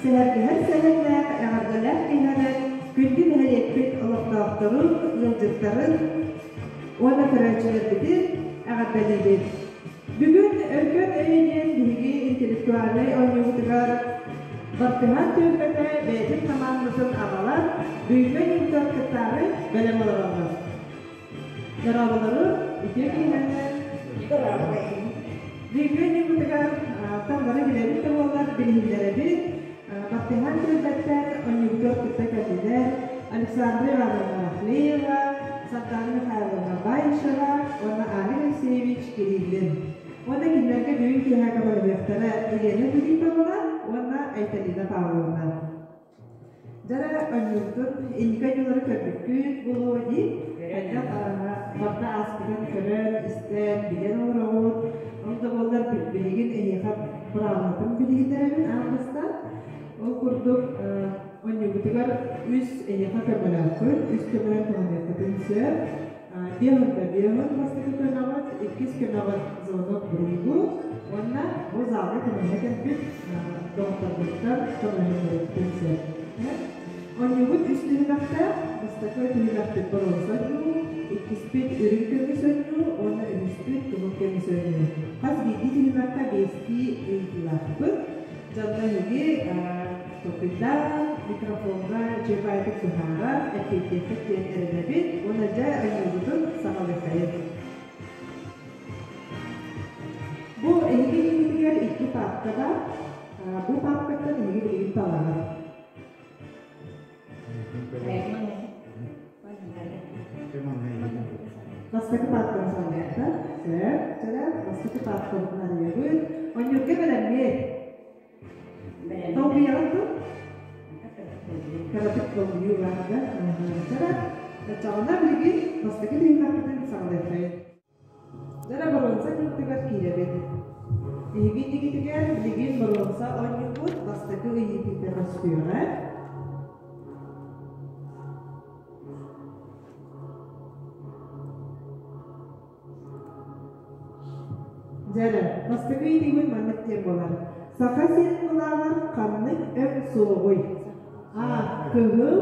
Сэһэргэһэр сэһэннээх, эҕэрдэлээх киэһэнэн күндү нэһилиэкпит олохтоохторун, ыалдьыттарын уонна көрөөччүлэрбитин эҕэрдэлиибит. Бүгүн Өркөн өйө диэн биһиги интеллектуальнай оонньуубутугар Бартыһаан түөлбэтэ бэйэтин хамаандатын аҕалан, бүгүҥҥү оонньуутугар кыттаары бэлэм олороллор. Дорооболору, үтүө киэһэннэн. Бүгүҥҥү оонньуубутугар оттон бары билэбит да буоллар билиһиннэрэбит. Бартыһаан түөлбэттэн оонньуубутугар кытта кэллилэр Александра Ивановна Рахлеева, Сардана Михайловна Баишева уонна Алик Алексеевич Кириллин. Уонна кинилэргэ бүгүн киэһэ көмөлөһүөхтэрэ Елена Филипповна уонна Айталина Павловна. Дьара оонньуургун, инники оонньуулары көрбүккүт буолуо дии. Хайдах барда ааспытын көрөн, истэн, билэн олороҕут. Ол да буоллар билигин эһиэхэ быраабылатын билиһиннэрэбин аан бастаан. Ол курдук оонньуубутугар үс эһиэхэ көмөлөөххүт, үс көмөнөн туһаныаххытын сөп. Биэһүн да биэһүн бастакы көмөҕүт, иккис көмөҕүт звонок другу уонна бу залга көмөһө кэлбит доҕотторгуттан көмөлөһүннэриэхпитин сөп. Оонньуубут үс түһүмэхтээх. Бастакы түһүмэхпит боруонса оонньуу, иккиспит үрүҥ көмүс оонньуу уонна үһүспүт кыһыл көмүс оонньуу. Хас биирдии түһүмэххэ биэстии ыйытыылаахпыт. Дьонно эһиги толкуйдаан, микрофоҥҥа үчүгэй быһааран, эппиэттиэххит диэн эрэнэбит уонна дьэ оонньуубутун саҕалыаххайын. Бу эһиги иннигитигэр икки паапка баар. Бу паапкаттан эһиги билигин талаҕыт. Бастакы паапканы салайыахтар. Сөп, чэрэ, бастакы паапкабытын арыйабыт. Оонньуурга бэлэмҥит. Долгуйаҕыт дуо? Кыратык долгуйуу баар да. Чэрэ, оччоҕуна билигин бастакы түһүмэхпитин саҕалыаххайын. Дьэ боруонса кырдыгар киирэбит. Биһиги иннигитигэр билигин боруонса оонньуубут бастакы ыйыытыыта көстүөҕэ. Дьэ эрэ, бастакы ыйытыыбыт маннык диэн буолар. Саха сирин былааҕар ханнык өҥ суоҕуй? А. Кыһыл,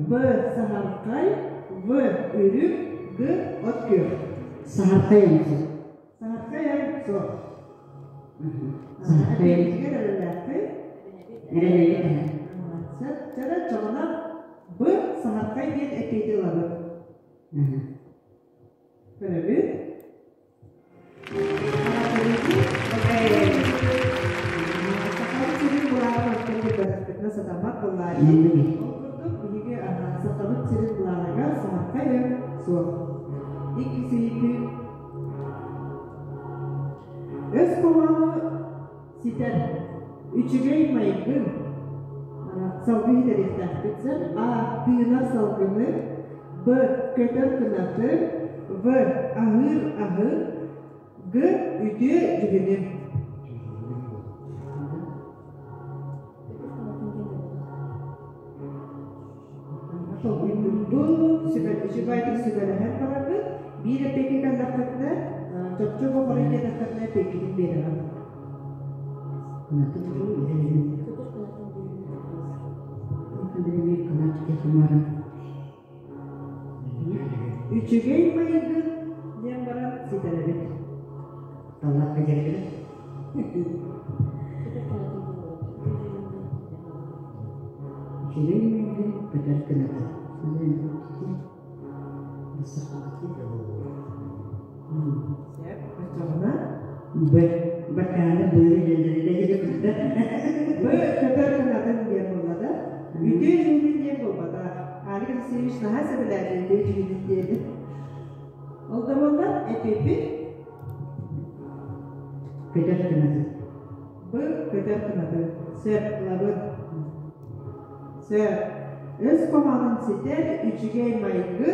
Б. Саһархай, В. Үрүҥ, Г. От күөх. Саһархай өҥ суох. Саһархай өҥ суох. Саһархай өҥ. Эппиэтигэр эрэллээххин? Эрэнэбит эһэ. Сөп, чэрэ чоҕуна Б. Саһархай диэн эппиэти ылабыт. Көрөбүт. Сахабыт сирин былааҕын оттон билбэтэхпитинэ сатаммат буоллаа дии. Ол курдук биһиги Сахабыт сирин былааҕыгар саһархай өҥ суох. Иккис ыйытыы. Өс хоһоону ситэр үчүгэй майгын салгыы итэриэхтээхпит сэр. А. Тыынар салгыны. Б. Көтөр кынаты. В. Аһыыр аһы. Г. Үтүө дьүһүнү. Толкуйдуурбут, үчүгэйдик сүбэлэһэн бараргыт, биир эпиэккэ кэллэххитинэ, чопчу бохорой диэтэххитинэ эпиэккитин биэрэҕин. Үчүгэй майгын диэн баран ситэрэбит. Таллахха дьэргэрэ. Үчүгэй майгын көтөр кыната. Сөп, оччоҕуна Б. Бакааны быары дьэллэрилэ кытта. Б көтөр кынатын диэн буолла да. Үтүө дьүһүнүн диэн буолбатах. Алик Алексеевич наһаа сөбүлээтэ үтүө дьүһүнүн диэни. Ол да буоллар эппиппит Көтөр кынатын. Б көтөр кынатын. Сөп, ылабыт. Сөп. Өс хоһоонун ситэр үчүгэй майгы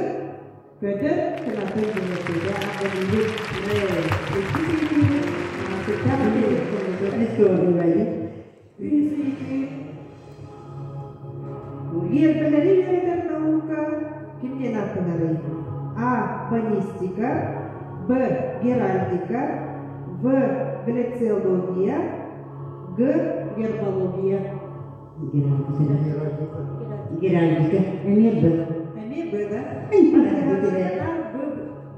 Көтөр кынатын диэн аҕалыыбыт. Иккис ыйытыыбыт сөптөөх эппиэти История. Үһүс ыйытыы. Гиэрбэлэри үөрэтэр наука ким диэн ааттанарый? А. Фонистика, Б. Геральдика, В. Глециология, Г. Гербология. Геральдика. Геральдика. Эмиэ Б. Эмиэ Б да?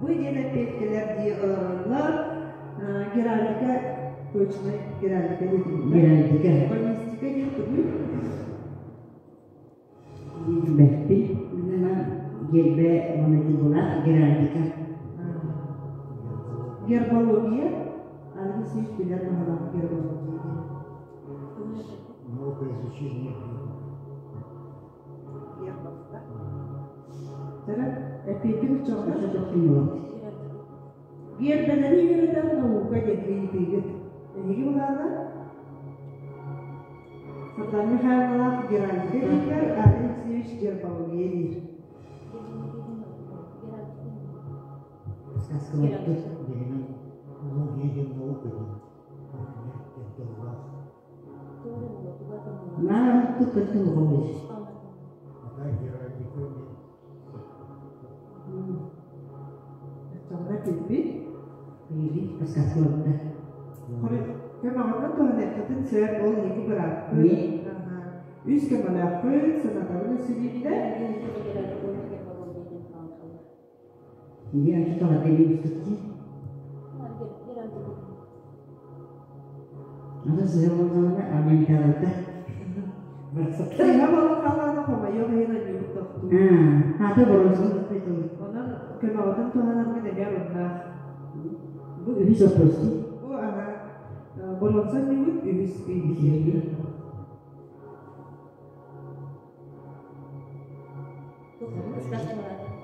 Б диэн эппиэткэлэр дии олороллор. Геральдика точно геральдика диэтим. Геральдика. Баллистика диэн тугуй? Билбэппин. Гербэ уонна тибулаах геральдика. Гербология. Аныгы сүүс билэр баһылаах гербология диэн. Наука изучения Гербовта. Тара, эппиэттин уччоҕуна Гербэлэри үөрэтэр наука диэн ыйытыыгыт. Эһиги былаана Сардана Михайловналаах Геральдика дииллэр, Арий Алексеевич гербология диир. Билигин логия диэн наука диэн тыллаах. Наа туккаттын оҕобуй. Ата геральдика диэн Оччоҕуна билбит. Билбит подсказкаларда. Көмөҕүнэн туһаныаххытын сөп, ол эһиги бырааппыт. Үс көмөлөөхпүт, санатабын өссө Дии аччытаҕа кэлиибиттии. Ата сыһыаланнаҕына Аминталата. Сыһа буолан хааллаҕына хомойуох иһин анньыбыт тохтуу. Ата боруосун Онон көмөҕүтүн туһанаргын эмиэ оруннаах. Бу үһүс опросу. Бу ага боруонса анньыбыт үһүс ыйбит.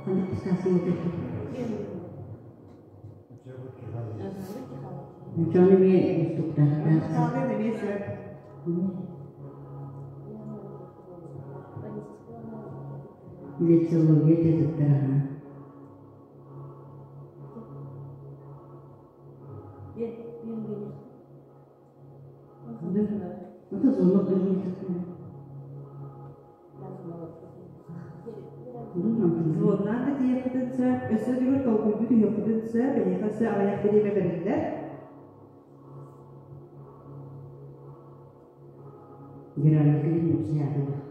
Ханнык подсказка Дьон эмиэ устуктаахтаах. Хаалын эмиэ сөп. Лексология дьарыктара. Это звонок Звоннаан да тиийиэххитин сөп, өссө төгүл толкуйдуу түһүөххүтүн сөп, эһиэхэ өссө аҕыйах бириэмэ бэриллэр. Геральдика диэн уопсайаатылар.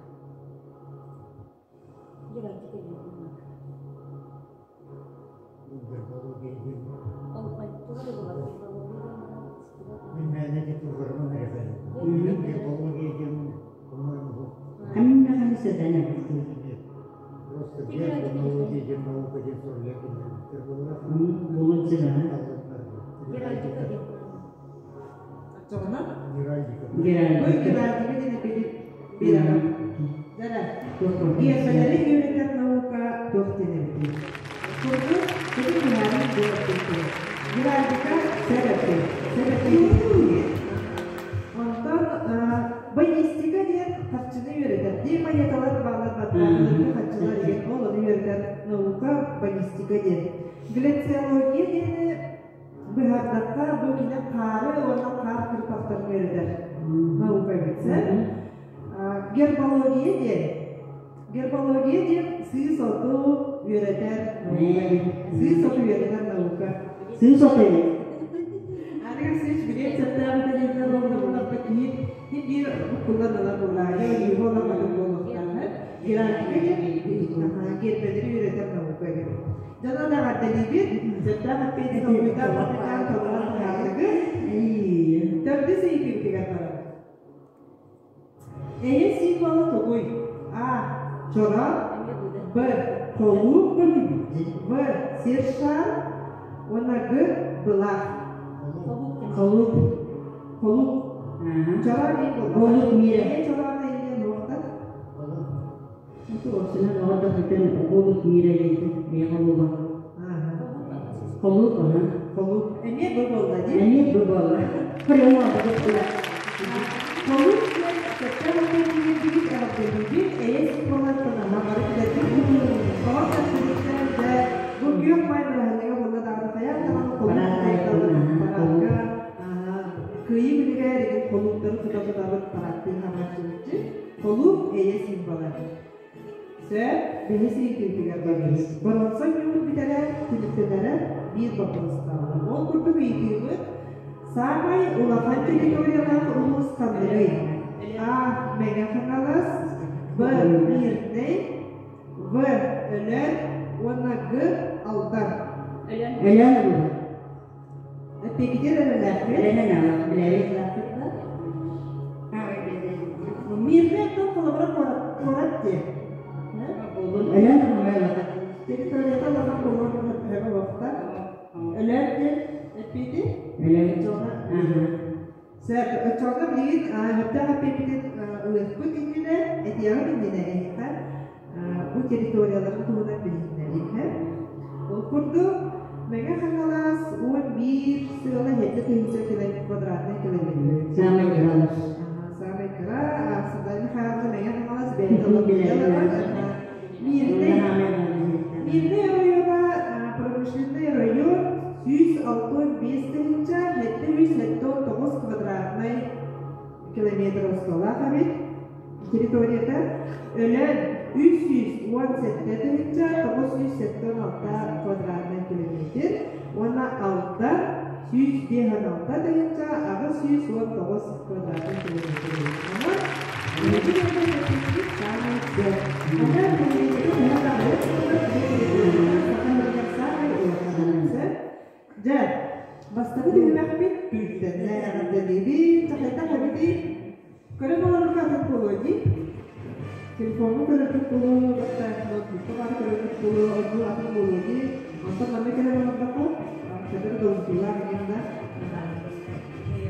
Мин мээнэ тылларынан эрэхэ. Гербология диэн, по-моему, Хаминна хами сатана буту. Просто гербология диэн наука диэн суруйа киллэрбиттэр буолар. Булун сыраха. Геральдика. Оччоҕуна? Геральдика. Бу Геральдика. геральдика диэн эппити биэрэҕин. Дара. Гербэлэри үөрэтэр наука туох диэн эбитий? Курдук, кини быһаарыы бу эппиттэр. Геральдика сэбэппит. Сэбэппит. Онтон баллистика диэн харчыны үөрэтэр. Дии монеталар баалар баттаахтарга харчылар диэн ол ону үөрэтэр наука баллистика диэн. Гляциология диэни быһаардахха бу кини хаары уонна хаар кырпахтарын үөрэтэр наука эбит. Гербология диэн гербология диэн сыыс оту үөрэтэр наука эбит. Сыыс оту үөрэтэр наука. Сыыс оту эбит. Аныгы сыыс билиэн сөптөөх этэлииннэр уонна киһи биир буккуллан ылар буоллаҕа, ойууһу олорбатын буолуохтааҕа. Геральдика диэн гербэлэри үөрэтэр наука эбит. Дьоно да эҕэрдэлиибит, сөптөөх эппиэти толкуйдаан толкуйдаан толорон таһаардыгыт. Төрдүс ыйытыыбытыгар барабыт. Эйэ символа тугуй? А. Чороон Б. Холууп В. Сир шар уонна Г. Былаах. Холууп. Холууп. Чороон иин буолла. Голубь мира. Эйэ чороона иинэ нуохтан? Осунан оҕо да голубь мира диэн эйэ холууба. Холууп аха. Холууп. Эмиэ бу буолла дии. Эмиэ бу буолла. Прямо Холууп диэн сөптөөх өтөрдүүрбүт эҕэрдэлиибит, эйэ символлартан аһа бары билэрбит оҕо сарсыныттан дьэ бу күөх маай бырааһынньыга буолла даҕаны хайаан даҕаны холууп параакка кыайыы күнүгэр игин холууптары тута тутабыт парааттыы хаамааччыбытчы холууп эйэ символа. Сөп, бэһис ыйытыытыгар барбыт. Боронсой ньуурун бүтэрэ, түмүктэнэрэ биир боппуруостааҕа. Ол курдук ыйытыыбыт саамай улахан территориялаах улуус ханныгый? А. Мэҥэ Хаҥалас, Б. Мирнэй, В. Өлөөн уонна Г. Алдан. Өлөөн улууһа. Эппиэкитигэр эрэлээхпит. Эрэнэн аҕа билэбит лаахпыт да. Мирнэй оттон холобура куорат диэ. Өлөөн хамай улахан. Территорията улахан буолуон төһө буолуохта. Өлөөн диэн эппиэти. Өлөөн. Сөп, оччоҕуна билигин сөптөөх эппиэппитин ылыахпыт иннинэ, этиэҕим иннинэ эһиэхэ бу территорияларын туһунан билиһиннэриэхэ. Ол курдук, Мэҥэ Хаҥалас 11 сыала 7 тыһыынча квадратнай километр. Саамай кыра. Саамай кыра. Сардана Михайловна Мэҥэ Хаҥалас бэйэтэ олорбут. Мирнэй Мирнэй оройуона промышленнай район 165 779 квадратнай километр усталаах эбит. Территорията Өлөөн 317 976 квадратнай километр уонна Алдан 156 819 квадратнай километр. Онон Дьэ, бастакы түһүмэхпит түмүктэннэ. Эҕэрдэлиибин, чахайдах эбитий? Көрөн олорорго атын буолуо дии. Телефоҥҥа көрөргүт буолуо, баста ноутбукка баар көрөргүт буолуо, оннук атын буолуо дии. Онтон манна кэлэн олордоххо, көтөр долгутуулаах иҥин да.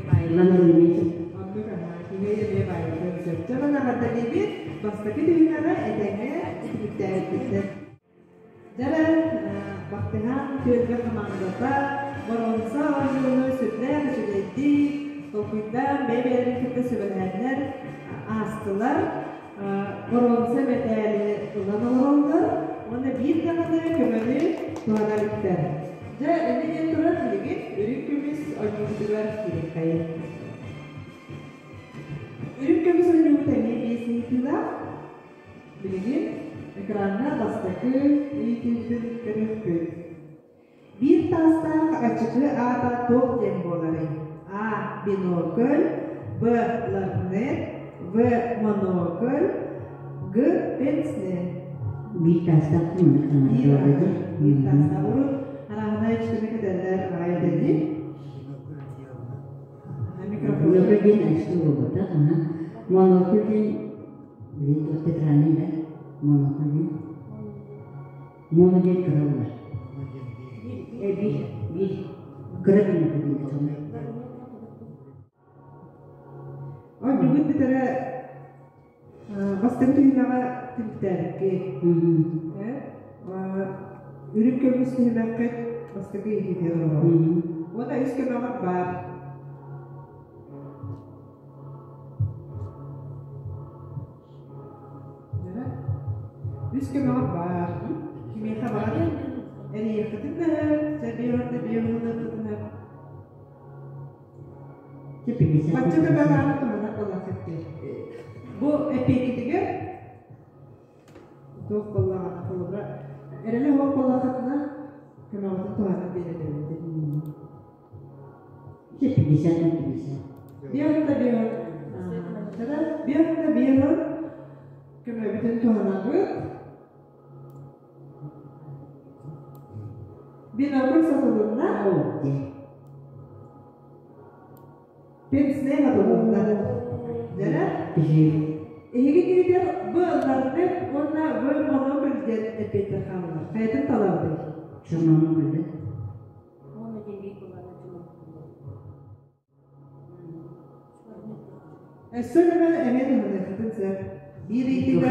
Баайыллан ылыныы. Оннук аһаа, киһи эмиэ баайыллан сөп. Дьэ, манна эҕэрдэлиибит. Бастакы түһүмэҕи этэҥҥэ түмүктээбиппиттэн. Дьэ, Бахтыһаан түөлбэ хамаандата боруонса оонньууну сүрдээх үчүгэйдик толкуйдаан бэйэ-бэйэлэрин кытта сүбэлэһэннэр аастылар. Боруонса мэтээли ылан олороллор уонна биир даҕаны көмөнү туһана иликтэр. Дьэ, инньэ диэн туран билигин үрүҥ көмүс оонньуубутугар киириэххэйин. Үрүҥ көмүс оонньуубут эмиэ биэс ыйытыылаах. Билигин экраҥҥа бастакы ыйытыыбытын көрүөхпүт. Биир таастаах ачыкы аата туох диэн буоларый? А. Бинокль, Б. Ларнет, В. Монокль, Г. Пенсне. Биир таастаах Биир биир таастаах. Урут арааһынай ачыкыны кэтэллэр аҕай этэ Микрофон. Монокль диэн ачыкы буолбатах. Монокль диэн Били туох тетральный да? Монокль диэн. Моно диэн кыра буолар. Биир, биир. Кыра бинокль диэн кытыллар. Оонньуубут бүтэрэ бастакы түһүмэҕэ түмүктээбикки. Үрүҥ көмүс түһүмэххит бастакы иитиитигэр олоробут. Уонна үс көмөҕөр баар. Үс көмөҕө баар. Кимиэхэ баар? Эрийиэххитин да чэ биэҕин да биэҕин да Бачча көмөҕө туһанар буоллаххыт дии. Бу эпиэкитигэр туох буоллаҕына холобура эрэлэ суох буоллаххытына көмөҕүтүн туһанан биэрэллэр. 50 на 50. Биэһин да биэһин. Биэһин да биэһин көмөбүтүн туһанабыт. Бинокль сатылынна. Пенсне сатылынна. Дьэрэ? Эһиги киһитэр б ларнет уонна в монокль диэн эппиэттэр хаалалар. Хайатын талабытый? Чомону Уонна диэн былаана Өссө көмө эмиэ туһаныаххытын сөп. Биир ыйытыыга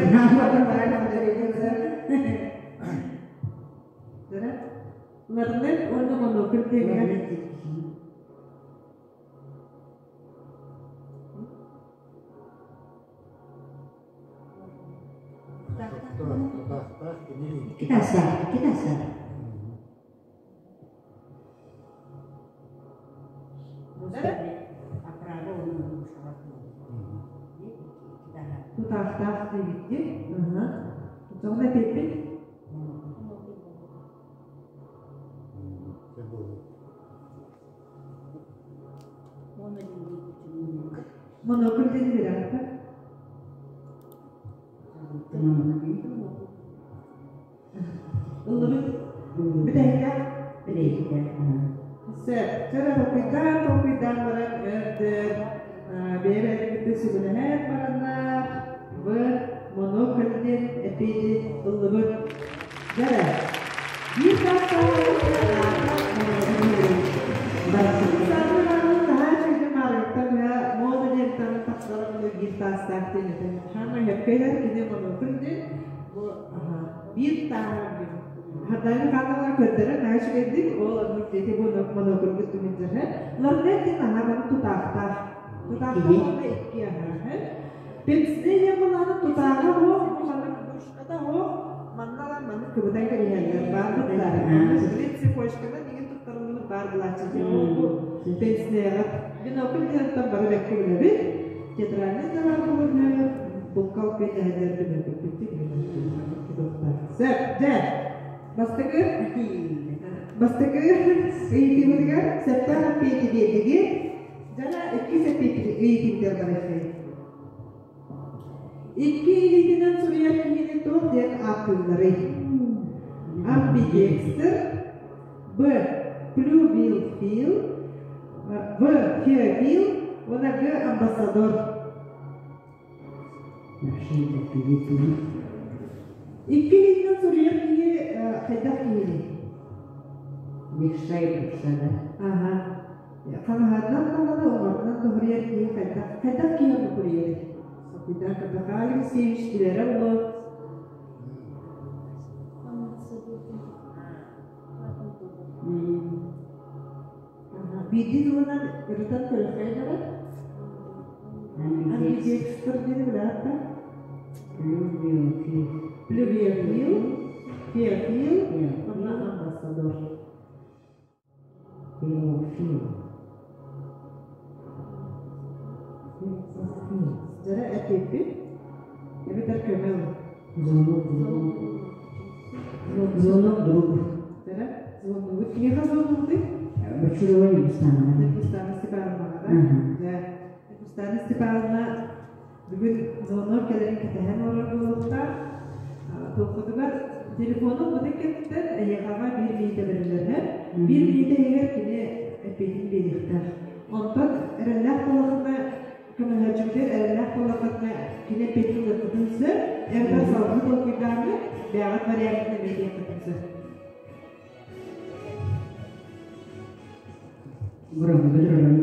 Ларнет уонна монокль диэҥҥэ Икки таастаах. Тутаахтаах диэбикки. Тоҕо эппиппит? Монокль диэн билэҕит да? Билейдэ. Сөп. Чөрө толкуйдаан, толкуйдаан баран өрдөр бэйэ-бэйэни кытта сүбэлэһэн бараннар В монокль диэн эпиди ыллыбыт. Дьэрэ. Биир биир таастаах диэн этэн хаама хөпкөйөр кини монокль диэн бу биир тааһы Хардайны хааталар көрдөрөн наһаа үчүгэйдик ол оннук дети бу монокльгут түмүндэрэ ларнет диэн аһаабаны тутаахтаах тутаахтаах уонна икки аһаа Пенсне диэн былааны тутааҕа оһох маннык душката оһох манна ылан маннык кыбытан кэбиһэллэр баар быттаары цепочканан игин туттарыллыбыт баар былааччы бу пенснеҕа бинокль диэнтэн бары бэккэ билэбит театральный да баар буолуо булкал күөтэһэллэр бинокль Сөп, дьэ, бастакы бастакы ыйытыыбытыгар сөптөөх эппиэти биэрдигит. Дьара иккис эппиэти ыйытыыбытыгар барыаххайын. Икки илиитинэн суруйар киһини туох диэн ааттыылларый? Амбидекстр, Б. Плювилфил, В. Феофил уонна Г. Амбассадор. Икки илиитинэн суруйар киһи хайдах киһиний? Михшай Буксада. Аха. Ханаһатынан даҕаны оҥорунан тоһуруйар киһи хайдах хайдах киһи ону суруйарый? Сокуйдаан Кардахал Алексеевич билэрэ буолуо. Биирдии тылынан ырытан көрүөххэ барар. Амбидекстр диэни билэҕит да? Плювиофил. Плювиофил, феофил, уонна амбассадор. Феофил. Дьара эппиппит, эбэтэр көмө ыл. Звонок другу. Звонок другу. Дьара звоннугут. Кимиэхэ звоннугутуй? Бочурова Ньургустаана. Ньургустаана Степановнаҕа да? Дьэ, Ньургустаана Степановна бүгүн звонок кэлэрин кэтэһэн олорор буолуохтаах. Туоххутугар телефонун бытык кэнниттэн эйиэхэҕэ биир мүнүүтэ бэриллэр. Биир мүнүүтэ иһигэр кини эппиэтин биэриэхтээх. Онтон эрэллээх буоллаххына көмөлөһөөччүгүтүгэр эрэллээх буоллаххытына кини эппиэтин ылыаххытын сөп, эбэтэр салгыы толкуйдааҥҥыт, бэйэҕит вариантын эмиэ диэххитин сөп. Громко туруоран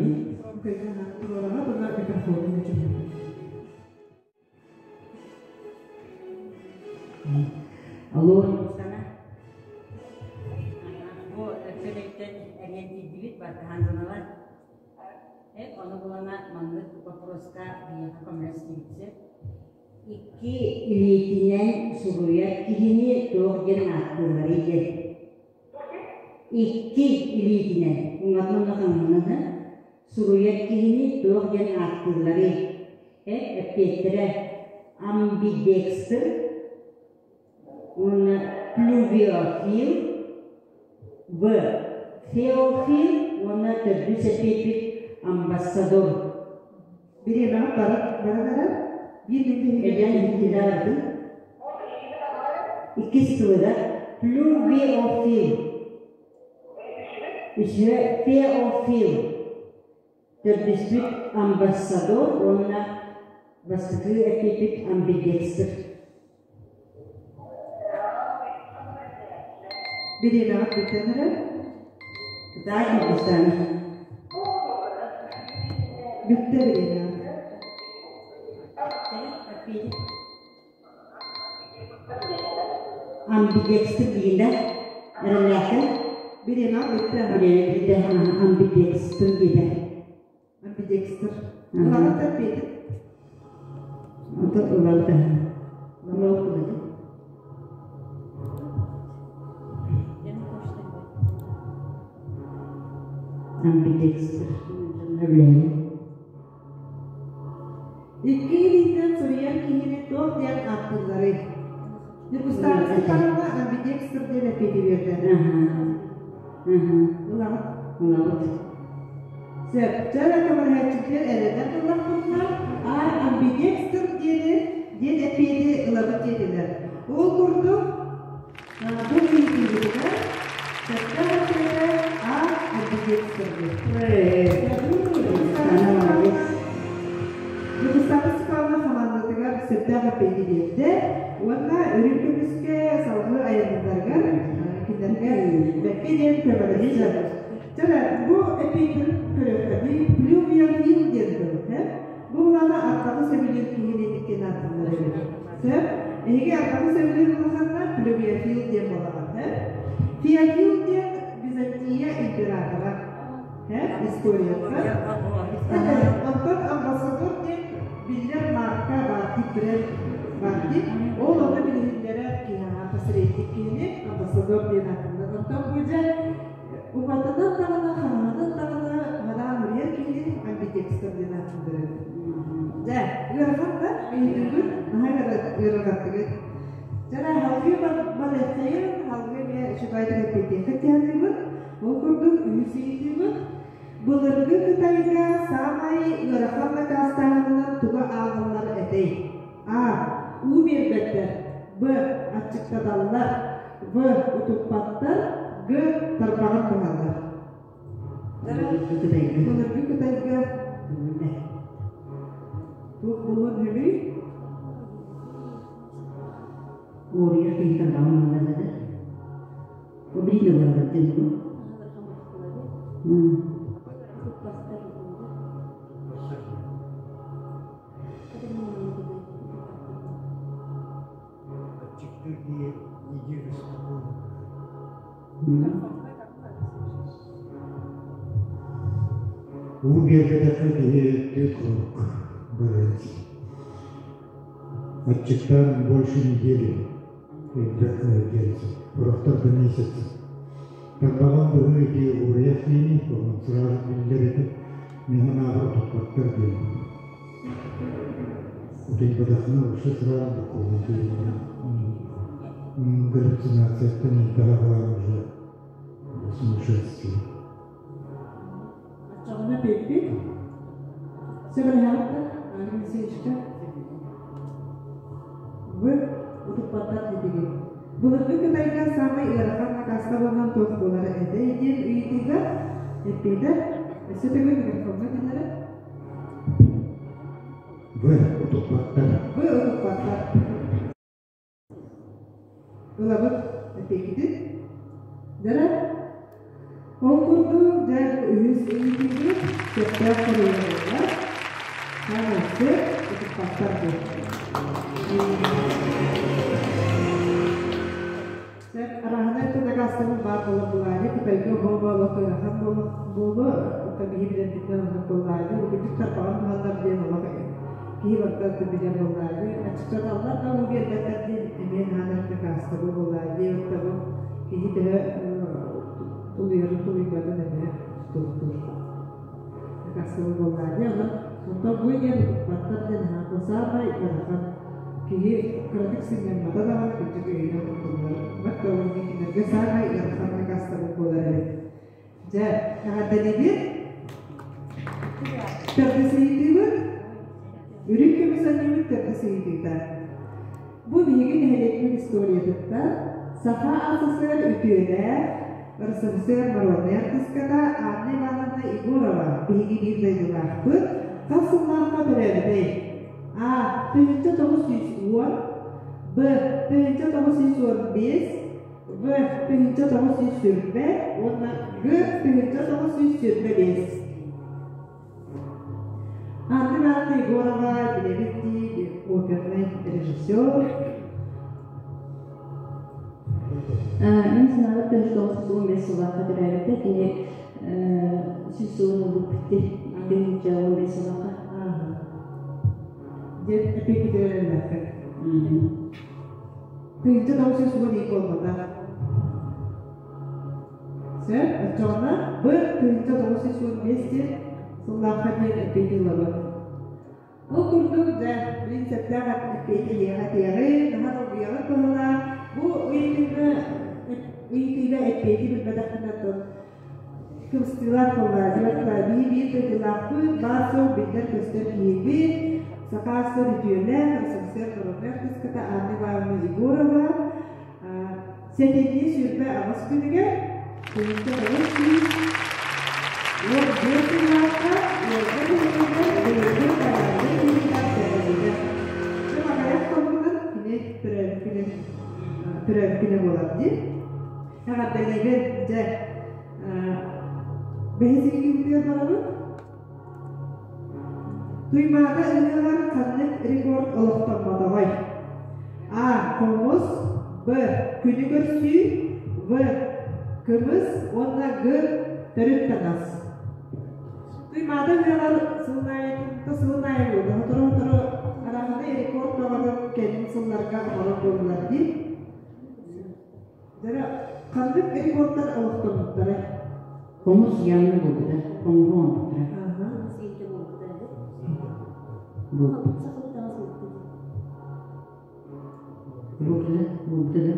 Туруораҕа уонна микрофонун өчүһүн. Алло, Ньургустана. Бу өттүн эриэн тиийдибит, Бартахан дьонолар. Ону булана маннык боппуруоска биһиэхэ көмөлөс диэбитсэ. Икки илиитинэн суруйар киһини туох диэн ааттыылларый диэн. Икки илиитинэн, уҥатын уонна хаҥаһынан суруйар киһини туох диэн ааттыылларый? Эппиэттэрэ амбидекстр уонна плювиофил, В. Феофил уонна төрдүс эппиэппит амбассадор. Бириэмэҕэ барар барар биир Эдьэн иһитиннэрдим. Иккис тылыгар плювиофил. Үсүө феофил. Төрдүспүт амбассадор уонна бастакы эппиппит амбидекстр. Бириэмэҕит бүтэн эрэр. Кытай Кыргызстан. Бүттэ бириэмэҕит. Амбидекстр диин да? Эрэллээххин? Бириэмэҕит бүттэ. Бириэмэ бүттэ. Амбидекстр диэтэ. Амбидекстр. Ылаҕыт да эппиэтин? Ото ылабыт аһа. Ылабыт ылабыт. Амбидекстр. Өблэһэбин. Икки илиитинэн суруйар киһини туох диэн ааттыылларый? Ньургустаана Степановна амбидекстр диэн эппиэти биэрдэ. Ылаҕыт. Ылабыт. Сөп. Чэ, көмөлөһөөччүлэр эрэнэр буоллахпытына, а амбидекстр диэни диэн эппиэти ылабыт диэтилэр. Ол курдук, бу ыйытыыбытыгар сөптөөх эппиэтэ Амбидекстердэр. Дьокуускайга Степановна хамаандатыгар сөптөөх эппиэти биэрдэ уонна үрүҥ көмүскэ салгыы айанныылларыгар кинилэргэ бэккэ диэн көмөлөстө. Чэ, бу эппиэтин көрүөххэ плювиофил диэн тыл, Бу былаана ардаҕы сөбүлүүр киһини иккиэн ааттыыллар эбит. Сөп? Эһиги ардаҕы сөбүлүүр улаханна плювиофил диэн буолаҕыт, э? Феофил диэн Византия императора. Э? Историяттан. Онтон амбассадор диэн биллэр марка баартик бренд баартик. Ол ону билиһиннэрэр киһи посредник киһини амбассадор диэн ааттыыллар. Онтон бу дьэ Убатынан даҕаны, хараҥанан даҕаны мадаан уруйар киһини амбидекстр диэн ааттыыллар эбит. Дьэ, ыарахан да, ыйытыыбыт наһаа ыарырҕаттыгыт. Дьэ, салгыы барыаххайын, салгыы эмиэ үчүгэйдик эппиэттиэххит диэхтиибит. Ол курдук үһүс ыйытыыбыт. Былыргы Кытайга саамай ыарахан накаастааһынынан тугу ааҕаллар этэй? А. Уу биэрбэттэр. Б. Аччыктаталлар. В. Утуппаттар. Г. Тарбаҕын быһаллар. Былыргы Кытайга туох буолуон сөбүй? Уоруйах киһи тарбаҕын быһаллар да. Убрина буолар дьон. Аччыктыыр киһи неделю спокойно. Уу биэрбэтэххэ киһи түөрт хонук барар. Аччыктаан больше недели элбэх диэн сорохтор да месяц. Тарбаҕын быһыы ити уруйах диэни, онон сразу биллэр этэ, мин санаабар туппаттар диэн. Утуйбатаххына вообще сразу буккуллан түһэллэр. Галлюцинацияттан элбэҕи аҕалан уже сумасшествие. Оччоҕуна бүппүт. Сөбүлэһэҕит да, Аня Алексеевичка? Вы утуппаттар диэтигит. Былыргы Кытайга саамай ыарахан накаастабылынан туох буолара этэй диэн ыйытыыга эппиэтэ өссө төгүл микрофоҥҥа төннөрө. Вы утуппаттар. Вы утуппаттар. Ылабыт эппиэккитин. Дьэ, ол курдук, дьэ, үһүс ыйытыыбыт сөптөөх хоруйа Саамайсы утуппаттар диэн. Сөп, арааһынай дакаастабыл баар буолар булаайы, Кытайга оһуоба олох ыарахан буолуо, оттон биһи билэрбитинэн оннук буоллаайы, үгүстүк тарбаҕын туһаллар диэн олох киһи барыта билэр буоллаайы, аччыктаталлар да уу биэрбэттэр диэн эмиэ наһаа дакаастабыл буоллаайы диэбит бу киһи төһө тулуйарын тулуйбатын эмиэ тутулуктуур. Дакаастабыл буоллаайы, онон онтон бу диэн баттар диэн наһаа саамай ыарахан киһи кыратык сынньаммата даҕаны кырдьык өйүнэн туттуллар. Мат кинилэргэ саамай ыарахан накаастабыл буолар эбит. Дьэ, эҕэрдэлиибит. Төрдүс ыйытыыбыт. Үрүҥ көмүс анньыбыт төрдүс ыйытыыта. Бу биһиги нэһилиэкпит историятыттан Саха АССР үтүөлээх РСФСР народнай артыыската Анна Ивановна Егорова биһиги биир дойдулаахпыт хас сыллаахха төрөөбүтэй? А. 1910, Б. 1915, В. 1920 уонна Г. 1925. Анна Ивановна Егорова билэбит дии опернай режиссер. Мин санаабар 1915 сыллаахха төрөөбүтэ. Кини сүүс сылын ылбыппыт 2015 сыллаахха. Диэн эпиэккитигэр 1910 буолбата. Сөп, оччоҕуна Б 1915 диэн сыллаахха диэн эппиэти ылабыт. Ол курдук, дьэ, билин сөптөөх эппиэти этиэҕи, наһаа долгуйаҕыт быһыылаах. Бу ыйытыыны ыйытыыга эппиэти билбэтэхпинэ оттон кыбыстыылаах буоллаа. Биир дойдулаахпыт, баар-суох биллэр-көстөр киһибит, Саха АССР үтүөлээх, РСФСР народнай артыыската Анна Ивановна Егорова сэтинньи 28 күнүгэр 19 15 сыллаахха Уолга нэһилиэгэр былыргы байааннай киһиэхэ төрөөбүтэ. Дьэ аҕыйах хонугунан кини төрөөбүт күнүн төрөөбүт күнэ буолар дии. Эҕэрдэлиибин дьэ бэһис ыйытыыбытыгар барабыт. Туймаада ыһыаҕар ханнык рекорд олохтоммотоҕой? А. Хомус Б. Күнү көрсүү В. Кымыс уонна Г. Төрүт таҥас. Туймаада ыһыаҕар сылын аайы сылын аайы буолла. Сотору-сотору арааһынай рекорд бөҕөтүн кэлин сылларга оҥорор буоллулар дии. Дьэ, ханнык рекордтар олохтоммуттарай? Хомус явно буолбута, хомуһу оҥорбуттара. Буолбут. Буолбута, буолбута да.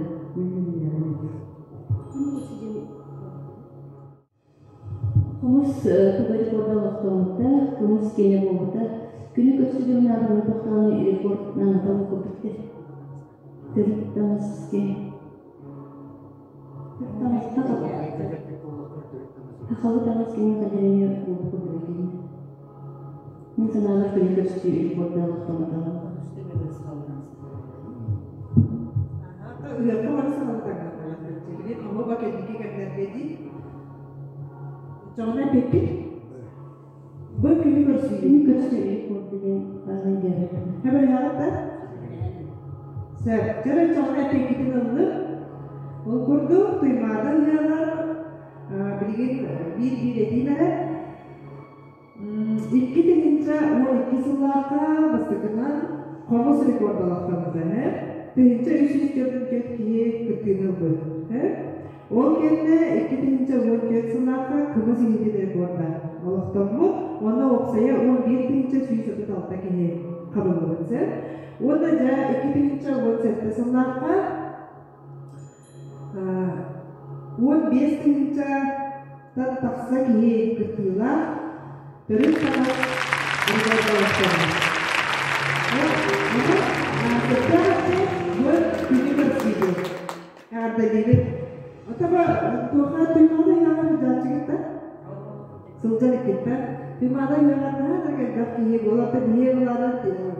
Хомус туга рекорда олохтоммута, хомус киэнэ буолбута. Күнү көрсүгүм нааданы тохтоон рекорд наната курдук Төрүт таҥас киэн. Сахалыы таҥас кини кадерини буолбут курдук этин. Мин санаабар күнү көрсүү рекорда олохтоммотоҕо. Ыһыахха бары сахалыы таҥнар Билин ону ба кэнники кэмнэргэ дии. Чоҕуна эппиппит. Бу күнү көрсүү. Күнү көрсүү рекорд диэн баалай диэбэт. Хэбэриһэҕит да? Сөп. Дьэ чоҕуна эппиккитин ыллым. Ол курдук Туймаада ыһыаҕар билигин биир-биир этиим эрэ. 2012 сыллаахха бастакынан хомус рекордалахтаммыта 1344 киһи кыттыыны ылбыт. Ол кэннэ 2014 сыллаахха кымыс иһитин рекорда олохтоммут уонна уопсайа 11 136 киһи хабыллыбыт сөп. Уонна дьэ 2017 сыллаахха 15 тыһыынчаттан тахса киһи кыттыылаах төрүт таҥас рекордалахтара. Бу күнү көрсүүбүт. Эҕэрдэлиибит. Отаба туоха Туймаада ыһыаҕар сылдьааччыгыт Сылдьар иккиттэн. Туймаада ыһыаҕар наһаа да элбэх киһи буолар да биһиги былаанын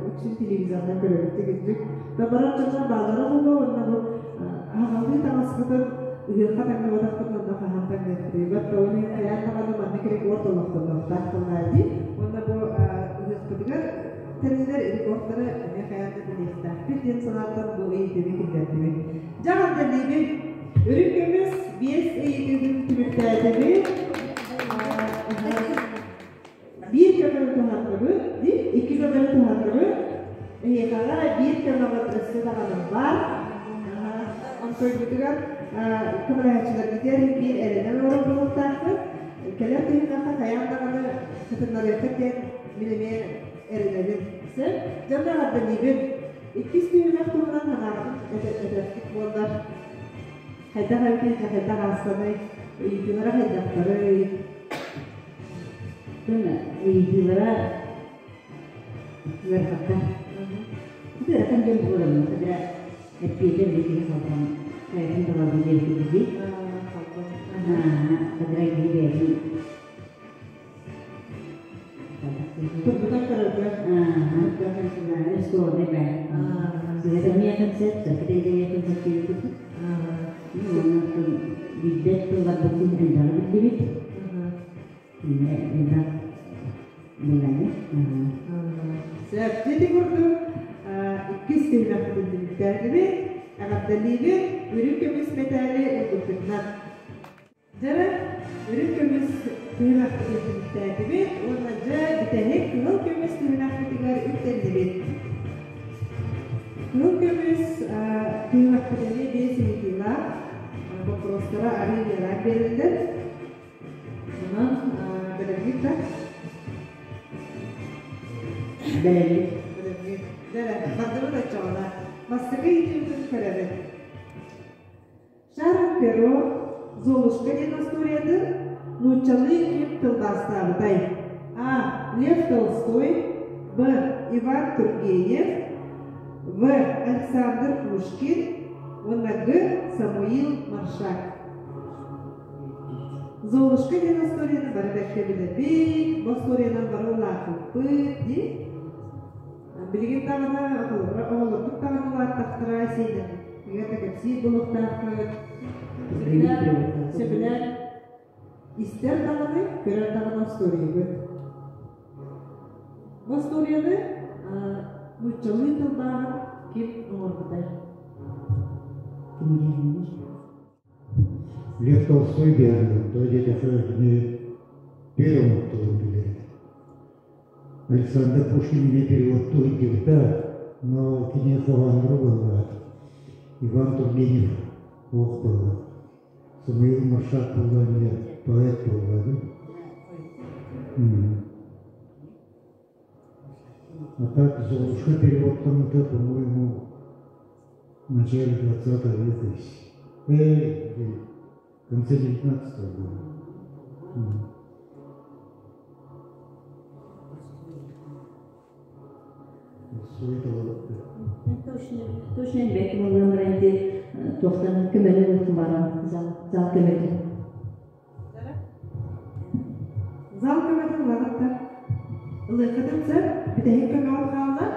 үксүн телевизорынан көрөбүт тигинчик. Да барар дьоннор бааллара буолуо уонна бу аһаҕалыы таҥаспытын ыһыахха таҥныбатахпытын онно хаһан таҥныахпытый. Бат ол иһин хайаан даҕаны маннык рекорд олохтонуохтаах буоллаа дии. Уонна бу ыһыахпытыгар тэриллэр рекордтары эмиэ хайаан да билиэхтээхпит диэн санааттан бу ыйытыыны киллэрдибит. Дьэ эҕэрдэлиибин! Үрүҥ көмүс биэс ыйытыытын түмүктээтибит. Биир көмөнү туһанныбыт, икки көмөнү туһанныбыт. Эһиэхэҕэ биир көмөҕүт өссө даҕаны баар. Онтойбутугар көмөлөһөөччүлэргитигэр биир эрэнэн олорор буолуохтаахпыт. Кэлэр түһүмэххэ хайаан даҕаны кытыннарыаххыт диэн мин эмиэ эрэнэбин. Сөп? Дьонно эҕэрдэлиибин! Иккис түһүмэх туһунан санааҕытын этэргит буоллар, хайдах эбитий, хайдах аастаный, ыйытыылара хайдахтарый? Ыйытыылара ыарахаттар. Ыарахан диэн буолар, когда эппиэтэ билигин халбан кайфын талабын диэн курдук. Когда киһи бэйэтин Тургутан көрөргө. Сложный бэ. Сыһытамиятын сөп, сакытайдайатын сөп диэбит. Билбэт тылларбытын элбэҕи биллибит. Элбэх буланы. Сөп. Дьити курдук иккис түһүмэхпитин түмүктээтибит. Эҕэрдэлиибит. Үрүҥ көмүс мэтээли ылбыппытынан. Дьэ, үрүҥ көмүс түһүмэхпитин түмүктээтибит уонна дьэ бүтэһик кыһыл көмүс түһүмэхпитигэр үктэннибит. Кыһыл көмүс түһүмэхпит эмиэ биэс ыйытыылаах боппуруостара арыый ыараан биэрэллэр. Онон бэлэмҥит да? Бэлэммит. Бэлэмҥит. Дьэ, бардыбыт оччоҕуна. Бастакы ыйытыыбытын көрөбүт. Шарль Перро «Золушка» диэн остуоруйатын нууччалыы ким тылбаастаабытай? А. Лев Толстой, Б. Иван Тургенев, В. Александр Пушкин уонна Г. Самуил Маршак. Золушка диэн остуоруйаны бары бэркэ билэбит, бу остуоруйанан бары улааппыппыт дии. Билигин даҕаны оҕолорбут даҕаны улааттахтара сиэннэрбитигэр да кэпсиир буолуохтаахпыт. Сөбүлээн, сөбүлээн истэр даҕаны, көрөр даҕаны остуоруйабыт. Бу остуоруйаны нууччалыы тылбааһын ким оҥорбутай? Ким Лев Толстой биэрдим, то диэтэхэ кини биир омук тылын билэр. Александр Пушкин эмиэ переводтуу сылдьыбыта, но кини хоһооннору буоллаҕа. Иван Тургенев ох буолла. Самуил Маршак буолла эмиэ поэт буолла А так Золушка переводтаммыта, по-моему, в начале 20 века. В конце 19 года. Точно бэк буолан баран ити туохтан көмөнү ылтым баран зал зал көмөтүн. Зал көмөтүн ылаҕыттар. Ылыаххытын сөп, бүтэһик көмөҕүт хаалла.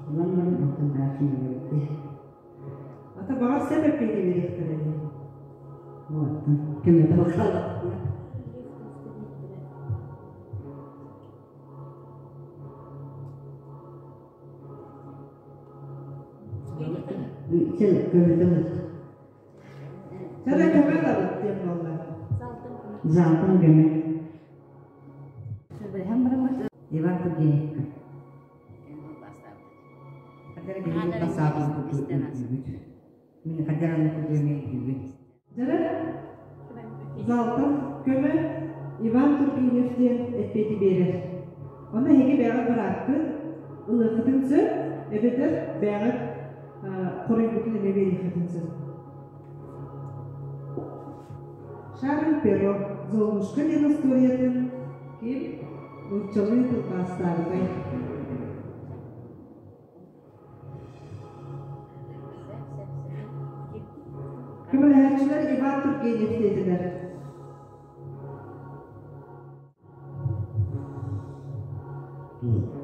Ылан баран онтон дальше нөҥүрдэ. Ата баҕар сөп эппиэти биэриэхтэрэ дии. Оттон көмөтө хаалла. Чэ, көмөтө Чэ, көмө ылабыт диэн буолла. Залтан көмө. Иван Тургеневка. Мин хадьараны кудуймай үгүн. Дьара залтан көмө Иван Тургенев диэн эппиэти биэрэр. Онно эһиги бэйэҕит бырааккыт ылыаххытын сөп, эбэтэр бэйэҕит хоруйгутун эмиэ биэриэххитин сөп. Шарль Перро Золушка диэн остуоруйатын ким нууччалыы тылбаастаабытай? Көмөлөһөөччүлэр Иван Тургенев диэтилэр.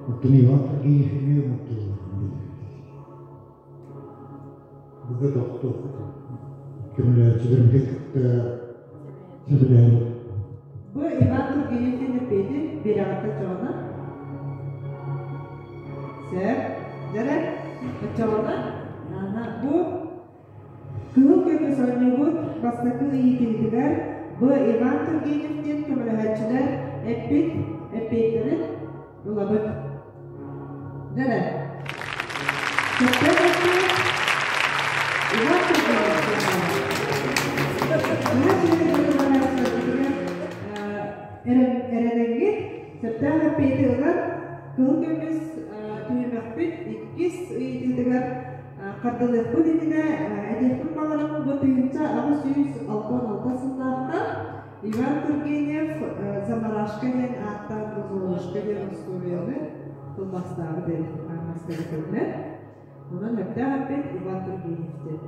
Оттон Иван Тургенев эмиэ умуттуллар. Быга тохтуох көмөлөһөөччүлэрбитин кытта сөбүлэһэн. Бу Иван Тургенев диэн эппиэти биэрэҕиттэн чоҕуна. Сөп. Дьэрэ, оччоҕуна бу Кыһыл көмүс оонньуубут бастакы ыйытыытыгар Б. Иван Тургенев диэн көмөлөһөөччүлэр эппит эппиэттэрин ылабыт. Дьэрэ. Сөптөөх эппиэт Иван Тургенев Наһаа үчүгэй көмөлөһөөччүлэрбитигэр эрэнэҥҥит сөптөөх эппиэти ылан кыһыл көмүс түһүмэхпит иккис ыйытыытыгар Хардалыахпыт иннинэ этиэхпин баҕарабын бу 1866 сыллаахха Иван Тургенев Замарашка диэн ааттаах Золушка диэн остуоруйаны тылбаастаабыт эбит аҥаастары көрүнэр. Онон сөптөөх эппит Иван Тургенев диэн.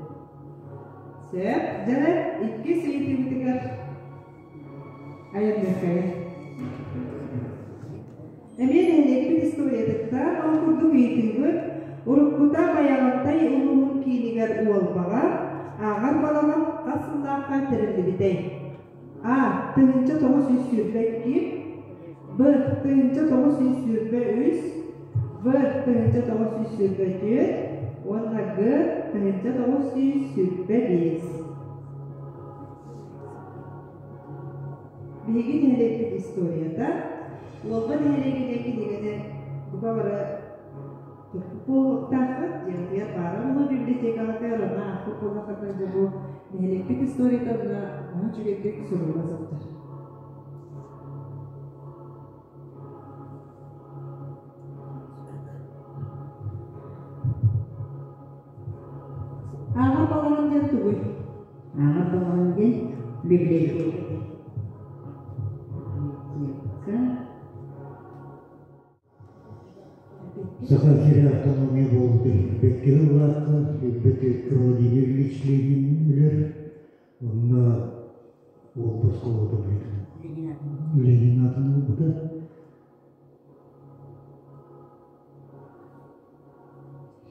Сөп. Дьэ, иккис ыйытыыбытыгар айанныаххайын. Эмиэ нэһилиэкпит историятыттан ол курдук ыйытыыбыт уруккута Байаҕантай улууһун киинигэр Уолбаҕа ааҕар балаҕан хас сыллаахха тэриллибитэй? А. 1922, Б. 1923, В. 1924 уонна Г. 1925. Биһиги нэһилиэкпит историята Уолба нэһилиэгин диэн кинигэни бука бары туппут буолуохтааххыт, дьиэҕитигэр баара буолуо библиотекаҕытыгар, онно аахпыт буоллаххытына дьэ бу нэһилиэкпит историята онно наһаа үчүгэйдик сурулла сылдьар. Ааҕар балаҕан диэн тугуй? Ааҕар балаҕан диэн библиотека. Библиотека. Саха сирэ автономия буолбута сүүрбэккэ сыллаахха, сүүрбэ Владимир Ильич Ленин өлөр. Онно Уолба оскуолата быһыытынан. Ленин аатын ылбыта.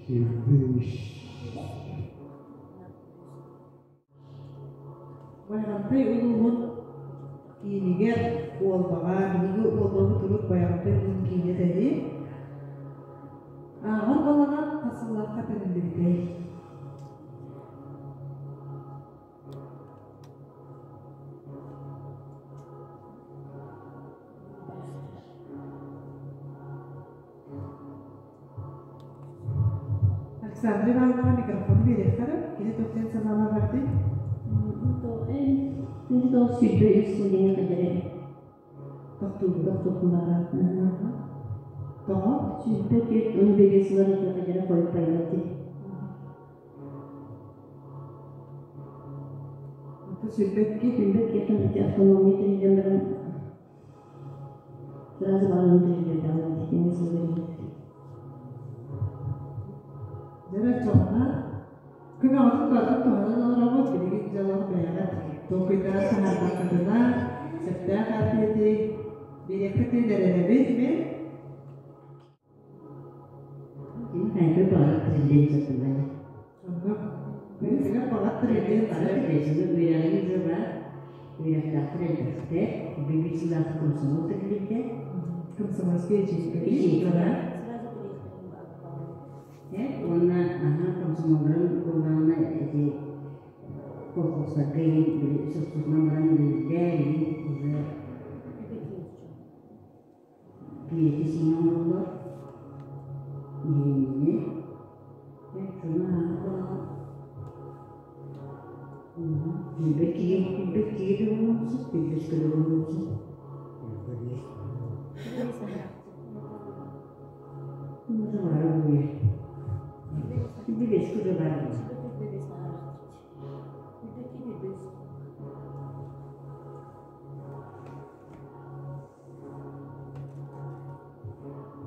Сүүрбэ үс. Байаҕантай улууһун киинигэр Уолбаҕа, биһиги Уолбабыт урут Байаҕантай улууһун киинэ этэ Ааҕар балаҕан хас сыллаахха тэриллибитэй? Александра Ивановнаҕа микрофон биэриэххэ эрэ, кини туох диэн санаалаах эбитий? 1923 сыл диэн кэлэрэ. Тохтууллар. Тохтуутун Тоҕо? 24 15 сыллар кэлэрэ хойут пайылати. 22 22 эти автономия тэриллэн баран сразу баран тэриллэрдэҕин кини сыллар. Дьэ чоҕуна күн оҕотун барытын туһанан олоробут, билигин дьолох бэйэҕит толкуйдаан таһаарбаккытына сөптөөх эппиэти биэриэххитин эрэнэбит мин. Кини хайдах баҕар тэриллиэн сөп буолла. Оннук. Бэйэтигэр баҕар тэриллиэн Баҕар сөп. тэриллиэн үөрэҕин дьыла үөрэхтээхтэр элбэхтэр. Биир сылаах комсомол тэриллибитэ. Комсомольская ячейка. Ячейкаҕа. Уонна аһа комсомолларын буоллаҕына ити колхозтарга иһин сопсуһунан баран үлэлииллэр иһин уже биэти сиҥэ оҥороллор. Иһинни. Шуну ааҕа Билбэт киһи билбэт киһи да буолуон сөп, билбэт да буолуон сөп. Уже бара буйа. Билбэт да бар.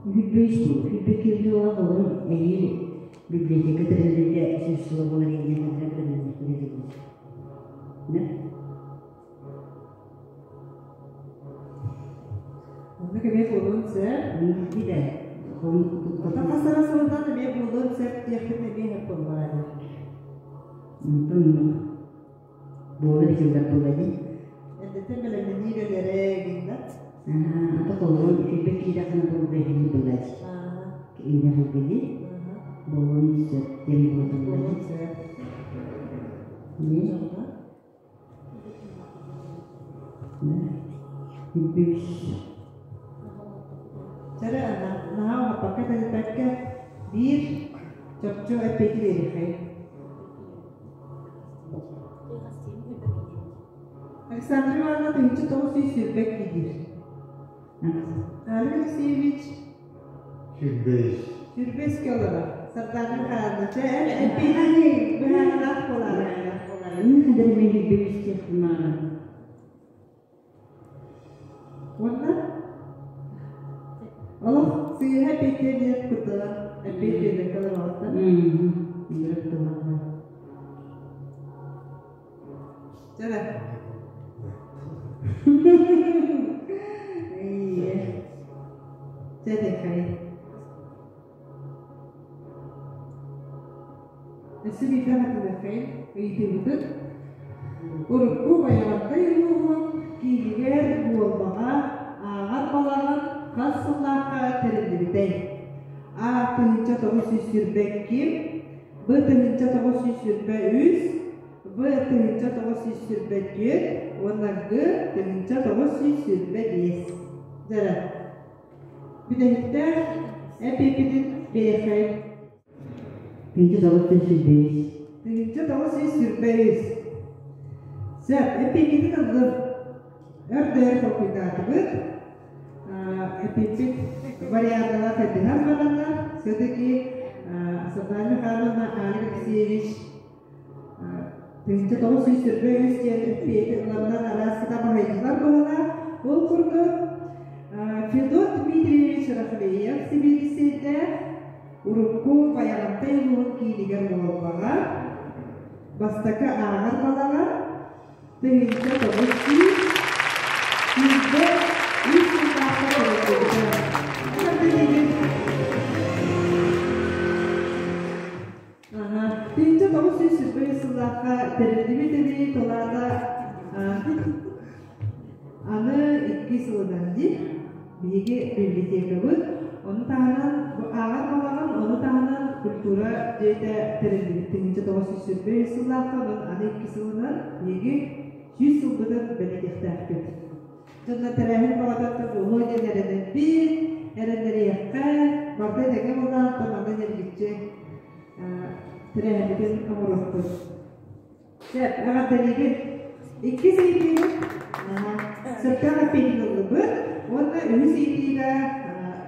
Билбэт билбэт киһи олорон эйиил библиотека тэриллибитэ сүүс сыла буолар иһинэн Да? Оннук эмиэ буолуон сөп. Билбитэ. Оттон хас эрэ сылынан эмиэ буолуон сөп диэхпин эмиэ сөп буоллаҕа дии. Онтон буолар сыллар буолла дии. Эрдэттэн бэлэмнэнии үлэлэрэ гиннэ. Ата толорон үчүгэй киирэххинэ буолла иһини буолла дии. Иннэ сылга дии. Буолуон сөп диэн буолла Буолуон дии. сөп. Не? Да. Бүс. Чэрэ наһаа уһаппакка тэниппэккэ биир чопчу эппиэти биэриэхэй. Александра Ивановна 1922 диир. Алик Алексеевич Сүүрбэс. Сүүрбэскэ олорор. Сардаана Михайловна, чэ эн эппиэтиҥ быһаарыылаах буолаарай? Мин хадырмын билбэс диэхпин Уонна олох сыыһа эппиэттиэ диэн куттанан эппиэт биэрбэккэ олороҕут да? Чэ эрэ. Чэ тэхэй. Өссө биирдэ хатылыаххайын ыйытыыбытын. Урукку Байаҕантай улууһун киинигэр Уолбаҕа ааҕар балаҕан хас сыллаахха тэриллибитэй? А. 1922, Б. 1923, В. 1924 уонна Г. 1925. Дьэ, бүтэһиктээх эппиппитин биэриэххэйин. 1925. 1923. Сөп, эппиэккитин ыллым. Өр да өр толкуйдаатыбыт. Эппиппит варианталар хайдыһан бараннар, все-таки Сардана Михайловна Алик Алексеевич 1923 диэн эппиэти ыланнар араас сытабаһайдылар быһалаах. Ол курдук Федот Дмитриевич Рахлеев сэбиэдиссэйдээх урукку Байаҕантай улууһун киинигэр буолбаҕа бастакы ааҕар балаҕан 1923 2 сылынан дии биһиги библиотекабыт, ону таһынан бу ааҕар балаҕан, ону таһынан культура дьиэтэ тэриллибит 1923 сыллаахха, онон аны 2 сылынан биһиги 100 сылбытын бэлиэтиэхтээхпит. Дьонно тэрээһин бөҕөтөттөн буолуо диэн эрэнэрбит, эрэннэриэххэ, барыта этэҥҥэ буоллаҕыттан манна ньиргиччи тэрээһиммитин оҥоруохпут. Сөп, эҕэрдэлиибин. Иккис ыйытыыбыт сөптөөх эппиэтин ыллыбыт уонна үһүс ыйытыыга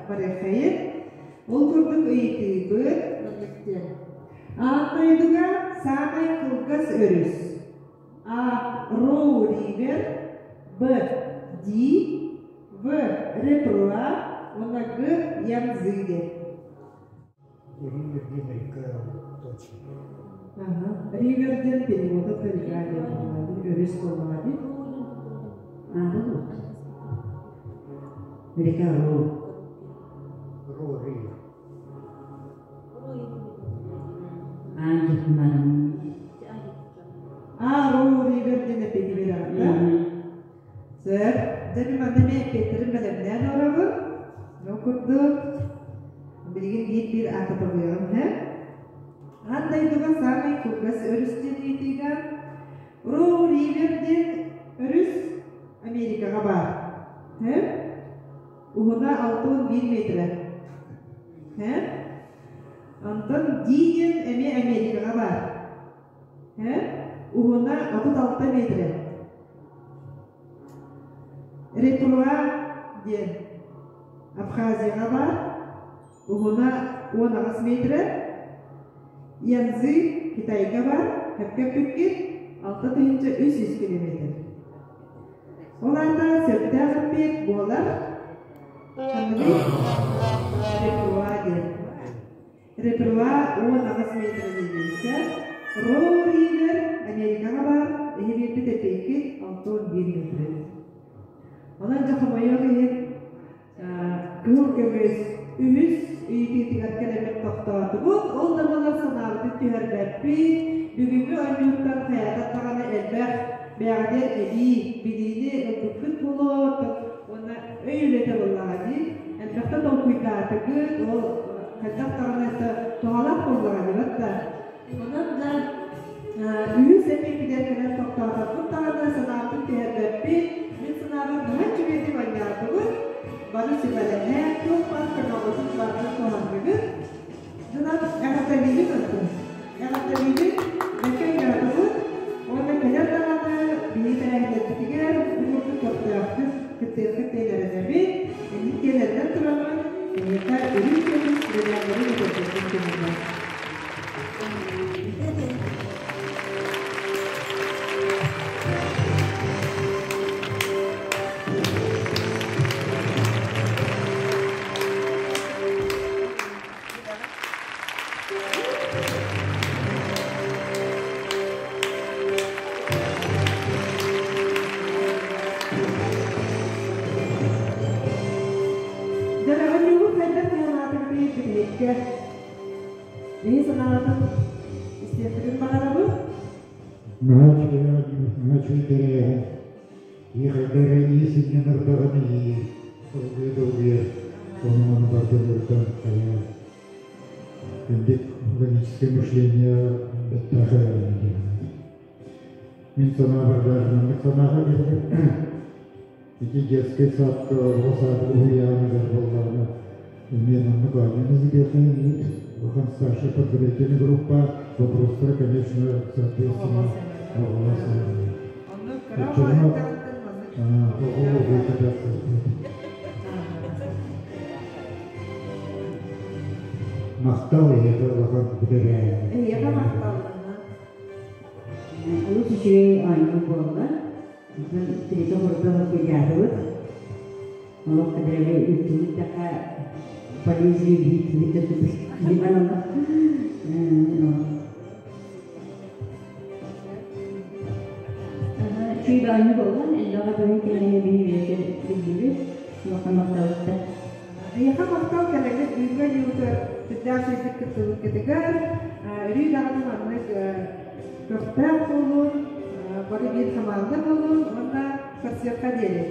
барыаххайын. Ол курдук ыйытыыбыт Аан дойдуга саамай кылгас өрүс А. Роу Ривер Б. Ди В. Репруа уонна Г. Янцзы диэн. Ривер диэн река точно. Ага. Ривер диэн перевода река диэн буолла өрүс буоллаҕа дии. Аата вот. Река Ро. Ро Ривер. Аан дьахмарым. А Ро Ривер диэн эппиэти биэрэҕин да? Сэр, дьэ мин манна эмиэ эппиэттэрин бэлэмнээн олоробун. Ол курдук, билигин биир-биир аата тобуйаҕым һэ. Аан дойдуга саамай кылгас өрүс диэн ыйытыыга Роу Ривер диэн өрүс Америкаҕа баар. Һэ? Уһуна 61 метрэ. Һэ? Онтон Ди диэн эмиэ Америкаҕа баар. Һэ? Уһуна 36 метрэ. Ретруа диэн Абхазияҕа баар, уһуна 18 метрэ. Янцзы Китайга баар, сөпкө эппиккит, 6300 километр. Ол аата сөптөөх эппиэт буолар ханныгый? Ретруа диэн. Репруа 18 метр диэбиттэр. Роу Ривер Америкаҕа баар, эһи биэрбит эппиэккит 61 метр эбит. Онон дьэ хомойуох иһин кыһыл көмүс үһүс ыйытыытыгар кэлэммит тохтоотубут. Ол да буоллар санаабытын түһэрбэппит. Бүгүҥҥү оонньууттан хайаатар даҕаны элбэх бэйэҕитигэр эбии билиини ылбыккыт буолуо уонна өй үлэтэ буоллаҕа дии. Элбэхтэ толкуйдаатыгыт, ол хайдах даҕаны туһалаах буоллаҕа дии батта. Онон да үһүс эпиэппитигэр кэлэн тохтоотохпут даҕаны санаабытын түһэрбэппит. Мин санаабар наһаа үчүгэйдик оонньоотубут. Бары сүбэлэһэн, туох баар көмөҕүтүн барытын туһанныгыт. Дьонон эҕэрдэлиибин оттон. Эҕэрдэлиибин, бэккэ оонньоотубут. Уонна кэлэр даҕаны биһиги тэрээһиннэрбитигэр бу курдук көхтөөхтүк кыттыаххыт диэн эрэнэбит. Инник диэн тураммын, эһиэхэ үрүҥ көмүс бэлэхтэри өтөрдөрбүн көҥүллээх. Дьараҕанньугу хайдах туһанаатыгытый бүтэһиккэ Биһи санаатын истиэхпитин баҕарабыт. Наһаа үчүгэй наһаа үчүгэй тэрээһин. Киһи хайда эрэ ии сынньанар даҕаны ии долгуйа долгуйа ону-маны барытын ырытан хайа Инник логическое мышление бэттээхэй айанна диэн. Мин санаабар даже маннык санааҕа кэллим. Ити детскай садка, оҕо саадын уһуйааныгар буоллаҕына, эмиэ маннык оонньууну ыытыаххайын улахан старшая подготовительная группа вопростара, конечно, соответственно, оҕолор Оннук кыра Оччоҕуна оҕо маннык оҕо уһуйда Махтал эһиэхэ улахан бүтэрээһин. Эһиэхэ махталлана. Олус үчүгэй оонньуу буолла. Онтон тиритэ хордо кыдьаатыбыт. Олох кэдэрги ыыттыбыт даха полиция биһиттибит да киһи олох. Үчүгэй оонньуу буолла. Элбэҕи быһын кэлэҥҥэ биһи бэйэтэ биллибит. Улахан махталыттар. Эйиэхэ махтал кэлэҥҥит үүҥҥэ ньуутар сүрдээх үчүгэйдик кыттыбыккытыгар өрүү даҕаны маннык көхтөөх буолун, бары биир хамаанда буолун уонна көрсүөххэ диэри.